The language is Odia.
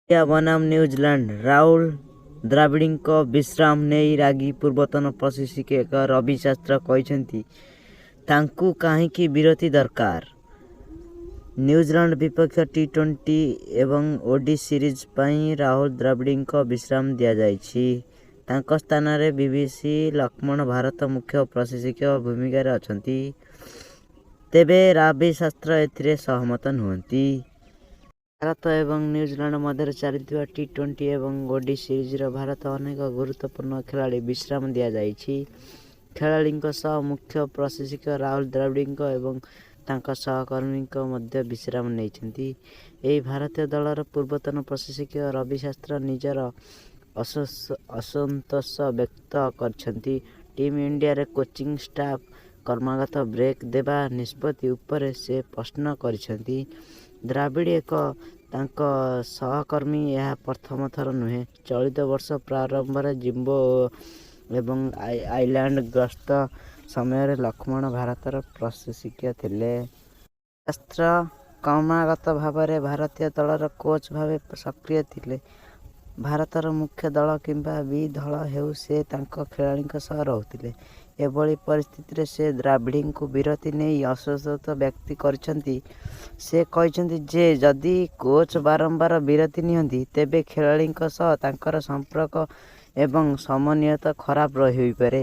ଇଣ୍ଡିଆ ବନାମ ନ୍ୟୁଜିଲାଣ୍ଡ, ରାହୁଲ ଦ୍ରାବିଡଙ୍କ ବିଶ୍ରାମ ନେଇ ରାଗି ପୂର୍ବତନ ପ୍ରଶିକ୍ଷକ ରବି ଶାସ୍ତ୍ରୀ କହିଛନ୍ତି, ତାଙ୍କୁ କାହିଁକି ବିରତି ଦରକାର? ନ୍ୟୁଜିଲାଣ୍ଡ ବିପକ୍ଷ ଟି-ଟ୍ୱେଣ୍ଟି ଏବଂ ଓଡି ସିରିଜ ପାଇଁ ରାହୁଲ ଦ୍ରାବିଡଙ୍କୁ ବିଶ୍ରାମ ଦିଆଯାଇଛି। ତାଙ୍କ ସ୍ଥାନରେ ଭିଭିଏସ୍ ଲକ୍ଷ୍ମଣ ଭାରତ ମୁଖ୍ୟ ପ୍ରଶିକ୍ଷକ ଭୂମିକାରେ ଅଛନ୍ତି। ତେବେ ରବି ଶାସ୍ତ୍ରୀ ଏଥିରେ ସହମତ ନୁହଁନ୍ତି। ଭାରତ ଏବଂ ନ୍ୟୁଜିଲାଣ୍ଡ ମଧ୍ୟରେ ଚାଲିଥିବା ଟି-ଟ୍ୱେଣ୍ଟି ଏବଂ ଓଡି ସିରିଜରେ ଭାରତର ଅନେକ ଗୁରୁତ୍ୱପୂର୍ଣ୍ଣ ଖେଳାଳିଙ୍କୁ ବିଶ୍ରାମ ଦିଆଯାଇଛି। ଖେଳାଳିଙ୍କ ସହ ମୁଖ୍ୟ ପ୍ରଶିକ୍ଷକ ରାହୁଲ ଦ୍ରାବିଡ ଏବଂ ତାଙ୍କ ସହକର୍ମୀ ମଧ୍ୟ ବିଶ୍ରାମ ନେଇଛନ୍ତି। ଏନେଇ ଭାରତୀୟ ଦଳର ପୂର୍ବତନ ପ୍ରଶିକ୍ଷକ ରବି ଶାସ୍ତ୍ରୀ ନିଜର ଅସନ୍ତୋଷ ବ୍ୟକ୍ତ କରିଛନ୍ତି। ଟିମ୍ ଇଣ୍ଡିଆର କୋଚିଂ ଷ୍ଟାଫ୍ କ୍ରମାଗତ ବ୍ରେକ୍ ଦେବା ନିଷ୍ପତ୍ତି ଉପରେ ସେ ପ୍ରଶ୍ନ କରିଛନ୍ତି। ଦ୍ରାବିଡ ଏବଂ ତାଙ୍କ ସହକର୍ମୀ ଏହା ପ୍ରଥମ ଥର ନୁହେଁ, ଚଳିତ ବର୍ଷ ପ୍ରାରମ୍ଭରେ ଜିମ୍ବାୱେ ଏବଂ ଆୟାରଲାଣ୍ଡ ଗସ୍ତ ସମୟରେ ଲକ୍ଷ୍ମଣ ଭାରତର ପ୍ରଶିକ୍ଷକ ଥିଲେ। ଶାସ୍ତ୍ରୀ କ୍ରମାଗତ ଭାବରେ ଭାରତୀୟ ଦଳର କୋଚ୍ ଭାବେ ସକ୍ରିୟ ଥିଲେ। ଭାରତର ମୁଖ୍ୟ ଦଳ କିମ୍ବା ବି ଦଳ ହେଉ ସେ ତାଙ୍କ ଖେଳାଳିଙ୍କ ସହ ରହୁଥିଲେ। ଏଭଳି ପରିସ୍ଥିତିରେ ସେ ଦ୍ରାବିଡଙ୍କ ବିରତି ନେଇ ଅସନ୍ତୋଷ ବ୍ୟକ୍ତ କରିଛନ୍ତି। ସେ କହିଛନ୍ତି ଯେ ଯଦି କୋଚ୍ ବାରମ୍ବାର ବିରତି ନିଅନ୍ତି, ତେବେ ଖେଳାଳିଙ୍କ ସହ ତାଙ୍କର ସମ୍ପର୍କ ଏବଂ ସମନ୍ୱୟ ଖରାପ ହୋଇପାରେ।